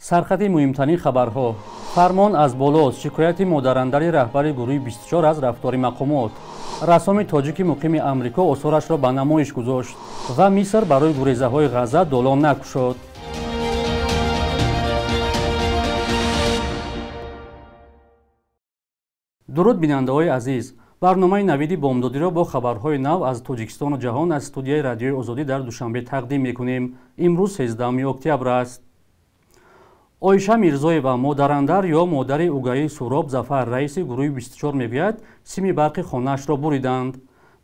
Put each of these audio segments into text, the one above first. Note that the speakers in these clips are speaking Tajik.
Сархати муҳимтарин хабарҳо. Фармон аз болост. Шикояти модарандари раҳбари гурӯҳи 24 аз рафтори мақомот. Рассоми тоҷики муқими Амрико осорашро ба намоиш гузошт ва Миср барои гурезаҳои Ғазза долон накушод. Дуруд, бинандаҳои азиз. Барномаи Навиди бомдодиро бо хабарҳои нав аз Тоҷикистону ҷаҳон аз студияи Радиои Озодӣ дар Душанбе тақдим мекунем. Имрӯз 13 октябр аст. Оиша Мирзоева, модарандар ё модари угаи Суроб Зафар, раиси гурӯҳи 24, мегӯяд, сими барқи хонаашро буриданд.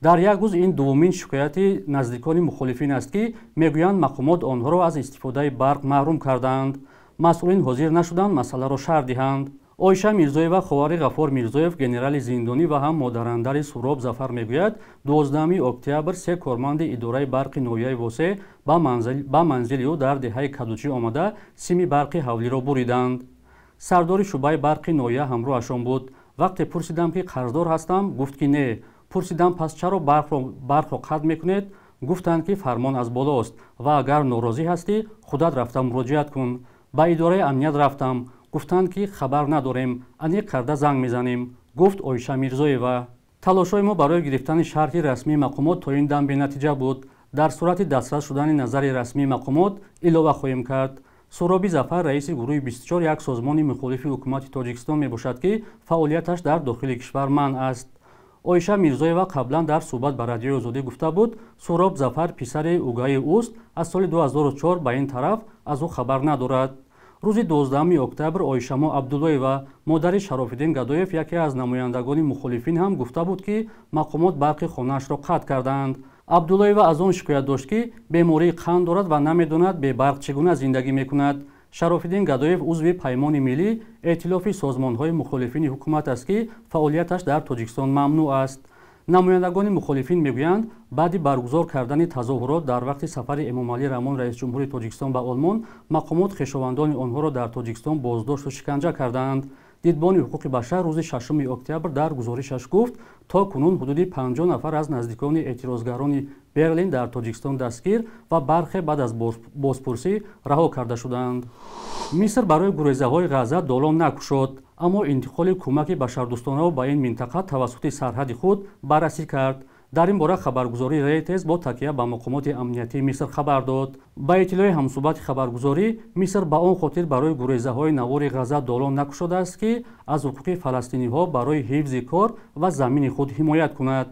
Дар як рӯз ин дуввумин шикояти наздикони мухолифин аст, ки мегӯянд, мақомот онҳоро аз истифодаи барқ маҳрум кардаанд. Масъулин ҳозир нашуданд масъаларо шарҳ диҳанд. Оиша Мирзоева, ховари Ғафор Мирзоев, генерали зиндонӣ ва ҳам модарандари Суроб Зафар, мегӯяд, 12 октябр се корманди идораи барқи ноҳияи Восе ба манзили ӯ дар деҳаи Кадучӣ омада, сими барқи ҳавлиро буриданд. Сардори шӯъбаи барқи ноҳия ҳамроҳашон буд. Вақте пурсидам, ки қарздор ҳастам, гуфт, ки не. Пурсидам, пас чаро барқро қатъ мекунед? Гуфтанд, ки фармон аз болост ва агар норозӣ ҳастӣ, худат рафта муроҷиат кун. Ба идораи амният рафтам, гуфтанд, ки хабар надорем, аниқ карда занг мезанем, гуфт Оиша Мирзоева. Талошҳои мо барои гирифтани шарҳи расмии мақомот то ин дам бенатиҷа буд. Дар сурати дастрас шудани назари расмии мақомот илова хоҳем кард. Суроби Зафар, раиси гурӯҳи 24, як созмони мухолифи ҳукумати Тоҷикистон мебошад, ки фаъолияташ дар дохили кишвар манъ аст. Оиша Мирзоева қаблан дар суҳбат ба Радиои Озодӣ гуфта буд, Суроб Зафар писари угаи ӯст, аз соли 2004 ба ин тараф аз ӯ хабар надорад. Рӯзи 12 октябр Оишамо Абдуллоева, модари Шарофиддин Гадоев, яке аз намояндагони мухолифин, ҳам гуфта буд, ки мақомот барқи хонаашро қатъ кардаанд. Абдуллоева аз он шикоят дошт, ки бемории қанд дорад ва намедонад, бебарқ чӣ гуна зиндагӣ мекунад. Шарофиддин Гадоев узви Паймони миллӣ, эътилофи созмонҳои мухолифини ҳукумат аст, ки фаъолияташ дар Тоҷикистон мамнӯъ аст. Намояндагони мухолифин мегӯянд, баъди баргузор кардани тазоҳурот дар вақти сафари Эмомалӣ Раҳмон, раисҷумҳури Тоҷикистон, ба Олмон, мақомот хешовандони онҳоро дар Тоҷикистон боздошту шиканҷа кардаанд. Дидбони ҳуқуқи башар рӯзи 6 октябр дар гузоришаш гуфт, то кунун ҳудуди 50 нафар аз наздикони эътирозгарони Берлин дар Тоҷикистон дастгир ва бархе баъд аз бозпурсӣ раҳо карда шуданд. Миср барои гурезаҳои Ғазза долон накушод, аммо интиқоли кӯмаки башардӯстонаро ба ин минтақа тавассути сарҳади худ баррасӣ кард. Дар ин бора хабаргузории Рейтерс бо такя ба мақомоти амниятии Миср хабар дод. Ба иттилои ҳамсӯҳбати хабаргузорӣ, Миср ба он хотир барои гурезаҳои навори Ғазза долон накушодааст, ки аз ҳуқуқи фаластиниҳо барои ҳифзи кор ва замини худ ҳимоят кунад.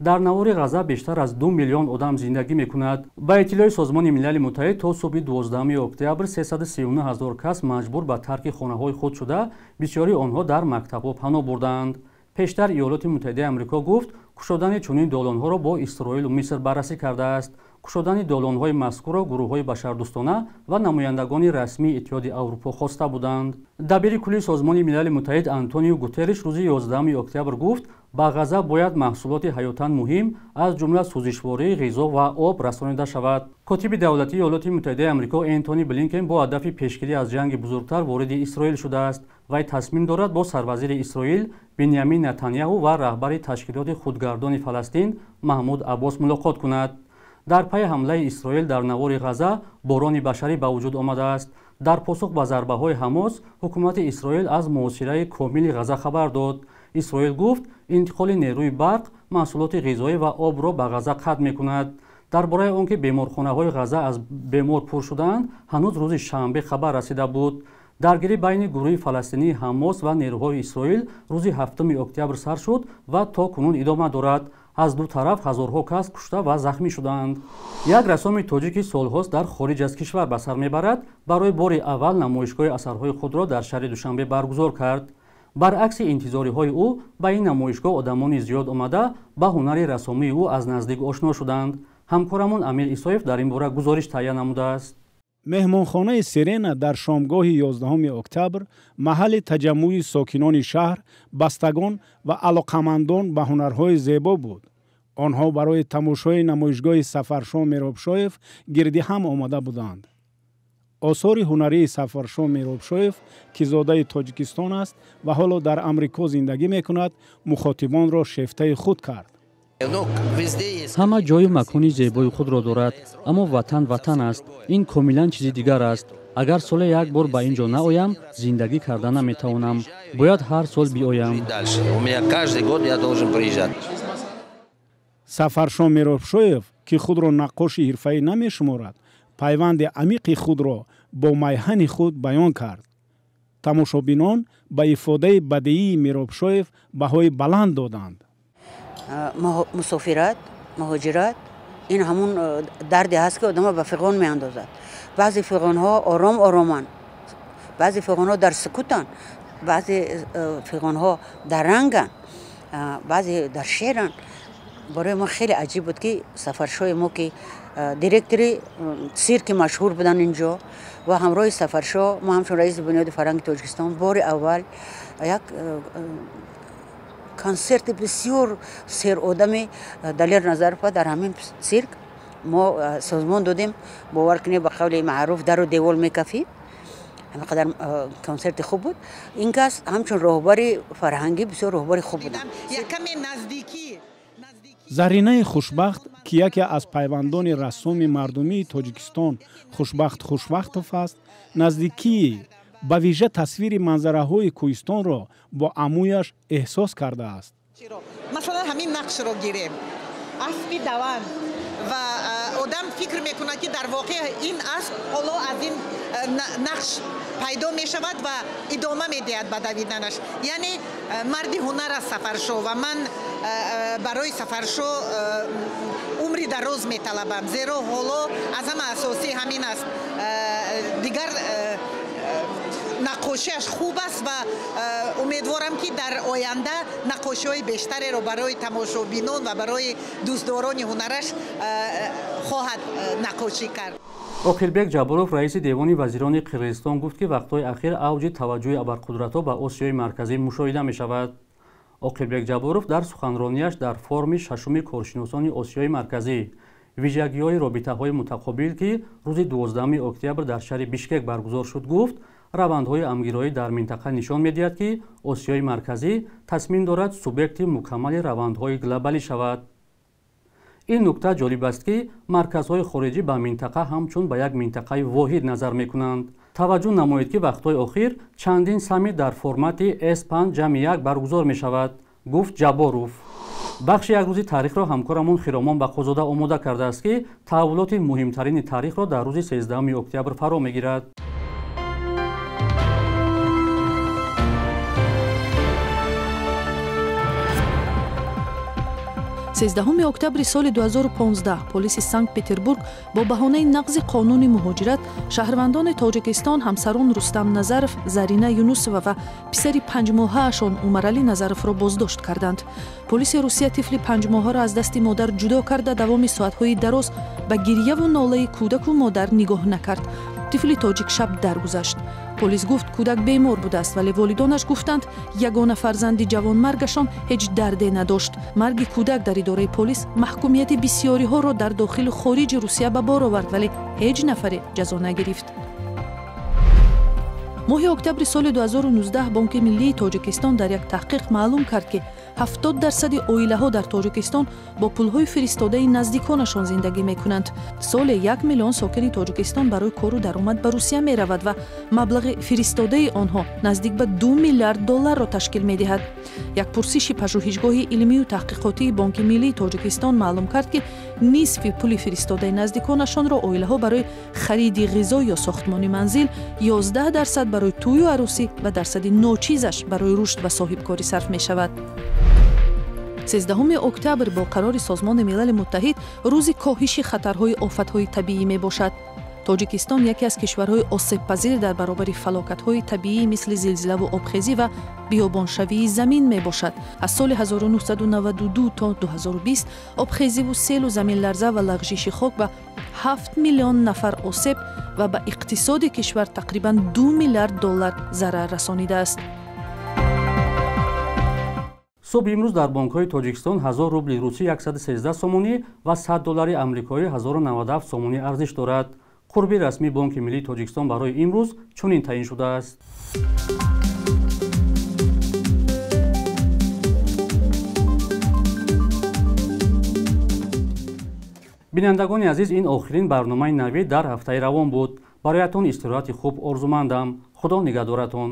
Дар навори Ғазза бештар аз 2 миллион одам зиндагӣ мекунад. Ба иттилои Созмони Милали Муттаҳид, то субҳи 12 октябр 339 ҳазор кас маҷбур ба тарки хонаҳои худ шуда, бисёрии онҳо дар мактабҳо паноҳ бурдаанд. Пештар Иёлоти Муттаҳидаи Амрико гуфт, кушодани чунин долонҳоро бо Исроилу Миср баррасӣ кардааст. Кушодани долонҳои мазкурро гурӯҳҳои башардӯстона ва намояндагони расмии Иттиҳоди Аврупо хоста буданд. Дабири кулли Созмони Милали Муттаҳид Антонио Гутерриш рӯзи 11 октябр гуфт, ба Ғазза бояд маҳсулоти ҳаётан муҳим, аз ҷумла сӯзишворӣ, ғизо ва об расонида шавад. Котиби давлатии Иёлоти Муттаҳидаи Амрико Энтони Блинкен бо ҳадафи пешгирӣ аз ҷанги бузургтар вориди Исроил шудааст. Вай тасмим дорад бо сарвазири Исроил Биньямин Натаняҳу ва раҳбари ташкилоти худгардони Фаластин Маҳмуд Аббос мулоқот кунад. Дар пайи ҳамлаи Исроил дар навори Ғазза бӯҳрони башарӣ ба вуҷуд омадааст. Дар посух ба зарбаҳои Ҳамос, ҳукумати Исроил аз муҳосираи комили Ғазза хабар дод. Исроил гуфт, интиқоли нерӯи барқ, маҳсулоти ғизоӣ ва обро ба Ғазза қатъ мекунад. Дар бораи он ки беморхонаҳои Ғазза аз бемор пур шудаанд, ҳанӯз рӯзи шанбе хабар расида буд. Даргирӣ байни гурӯҳи фаластинии Ҳамос ва нерӯҳои Исроил рӯзи 7 октябр сар шуд ва то кунун идома дорад. Аз ду тараф ҳазорҳо кас кушта ва захмӣ шудаанд. Як рассоми тоҷики солҳост дар хориҷ аз кишвар ба сар мебарад, барои бори аввал намоишгоҳи асарҳои худро дар шаҳри Душанбе баргузор кард. Баръакси интизориҳои ӯ, ба ин намоишгоҳ одамони зиёд омада, ба ҳунари рассомии ӯ аз наздик ошно шуданд. Ҳамкорамон Амир Исоев дар ин бора гузориш таҳия намудааст. Меҳмонхонаи Сирена дар шомгоҳи 11 октябр маҳалли таҷаммӯи сокинони шаҳр, бастагон ва алоқамандон ба ҳунарҳои зебо буд. Онҳо барои тамошои намоишгоҳи Сафаршо Меробшоев гирди ҳам омада буданд. Осори ҳунарии Сафаршо Меробшоев, ки зодаи Тоҷикистон аст ва ҳоло дар Амрико зиндагӣ мекунад, мухотибонро шефтаи худ кард. Ҳама ҷою макони зебои худро дорад, аммо ватан ватан аст. Ин комилан чизи дигар аст. Агар соле як бор ба ин ҷо наоям, зиндагӣ карда наметавонам. Бояд ҳар сол биоям. Сафаршо Меробшоев, ки худро наққоши ҳирфаӣ намешуморад, пайванди амиқи худро бо майҳани худ баён кард. Тамошобинон ба ифодаи бадеии Меробшоев баҳои баланд доданд. Мусофират, муҳоҷират ин ҳамун дарде ҳаст, ки одамро ба фиғон меандозад. Баъзе фиғонҳо ором ороманд, баъзе фиғонҳо дар сукутанд, баъзе фиғонҳо дар ранганд, баъзе дар шеъранд. Барои мо хеле аҷиб буд, ки Сафаршои мо, ки директори сирки машҳур буданд инҷо, ва ҳамроҳи Сафаршо мо ҳамчун раиси Бунёди фарҳанги Тоҷикистон бори аввал як консерти бисёр серодами Далер Назарова дар ҳамин сирк мо созмон додем. Бовар кунед, ба қавли маъруф, дару девол мекафид, ҳамин қадар консерти хуб буд. Ин кас ҳамчун роҳбари фарҳангӣ бисёр роҳбари хуб буданд. Заринаи Хушбахт, ки яке аз пайвандони рассоми мардумии Тоҷикистон Хушбахт Хушбахтов аст, наздикии ба вижа тасвири манзараҳои кӯҳистонро бо амӯяш эҳсос кардааст. Масалан, ҳамин нақшро гирем, аспи даванд, ва одам фикр мекунад, ки дар воқеъ ин асп ҳоло аз ин нақш пайдо мешавад ва идома медиҳад ба давиданаш. Яъне марди ҳунар аст Сафаршо, ва ман барои Сафаршо умри дароз металабам, зеро ҳоло аз ҳама асосӣ ҳамин аст. Дигар наққошиаш хуб аст ва умедворам, ки дар оянда наққошиҳои бештареро барои тамошобинон ва барои дӯстдорони ҳунараш хоҳад наққошӣ кард. Оқилбек Ҷабборов, раиси Девони вазирони Қирғизистон, гуфт, ки вақтҳои ахир авҷи таваҷҷӯҳи абарқудратҳо ба Осиёи Марказӣ мушоҳида мешавад. Оқилбек Ҷабборов дар суханронияш дар форуми шашуми коршиносони Осиёи Марказӣ «Вижагиҳои робитаҳои мутақобил», ки рӯзи 12 октябр дар шаҳри Бишкек баргузор шуд, гуфт, равандҳои амгироӣ дар минтақа нишон медиҳад, ки Осиёи Марказӣ тасмим дорад субъекти мукаммали равандҳои глобалӣ шавад. Ин нукта ҷолиб аст, ки марказҳои хориҷӣ ба минтақа ҳамчун ба як минтақаи воҳид назар мекунанд. Таваҷҷӯҳ намоед, ки вақтҳои охир чандин саммит дар формати С5+1 баргузор мешавад, гуфт Ҷабборов. Бахши як рӯзи таърихро ҳамкорамон Хиромон Бақозода омода кардааст, ки таҳаввулоти муҳимтарини таърихро дар рӯзи 13 октябр фаро мегирад. 13 октябри соли 2015 полиси Санкт-Петербург бо баҳонаи нақзи қонуни муҳоҷират шаҳрвандони Тоҷикистон, ҳамсарон Рустам Назаров, Зарина Юнусова ва писари панҷмоҳаашон Умаралӣ Назаровро боздошт карданд. Полиси Русия тифли панҷмоҳаро аз дасти модар ҷудо карда, давоми соатҳои дароз ба гирьяву нолаи кӯдаку модар нигоҳ накард. Тифли тоҷик шаб даргузашт. Полис гуфт, кӯдак бемор будааст, вале волидонаш гуфтанд, ягона фарзанди ҷавонмаргашон ҳеҷ дарде надошт. Марги кӯдак дар идораи полис маҳкумияти бисёриҳоро дар дохилу хориҷи Русия ба бор овард, вале ҳеҷ нафаре ҷазо нагирифт. Моҳи октябри соли 2019 Бонки миллии Тоҷикистон дар як таҳқиқ маълум кард, ки 70% оилаҳо дар Тоҷикистон бо пулҳои фиристодаи наздиконашон зиндагӣ мекунанд. Соле 1 миллион сокини Тоҷикистон барои кору даромад ба Русия меравад ва маблағи фиристодаи онҳо наздик ба 2 миллиард долларро ташкил медиҳад. Як пурсиши пажӯҳишгоҳи илмию таҳқиқотии Бонки миллии Тоҷикистон маълум кард, ки нисфи пули фиристодаи наздиконашонро оилаҳо барои хариди ғизо ё сохтмони манзил, 11% барои тӯю арӯсӣ ва дарсади ночизаш барои рушд ва соҳибкорӣ сарф мешавад. 13 октябр бо қарори Созмони Милали Муттаҳид рӯзи коҳиши хатарҳои офатҳои табиӣ мебошад. Тоҷикистон яке аз кишварҳои осебпазир дар баробари фалокатҳои табиӣ, мисли зилзилаву обхезӣ ва биёбоншавии замин мебошад. Аз соли 1992 то 2020 обхезиву селу заминларза ва лағжиши хок ба 7 миллион нафар осеб ва ба иқтисоди кишвар тақрибан 2 миллиард доллар зарар расонидааст. Субҳи имрӯз дар бонкҳои Тоҷикистон 1000 рубли русӣ 113 сомонӣ ва 100 доллари амрикоӣ 1097 сомонӣ арзиш дорад. Қурби расмии Бонки миллии Тоҷикистон барои имрӯз чунин таъин шудааст. Бинандагони азиз, ин охирин барномаи Навид дар ҳафтаи равон буд. Бароятон истироҳати хуб орзумандам. Худо нигаҳдоратон.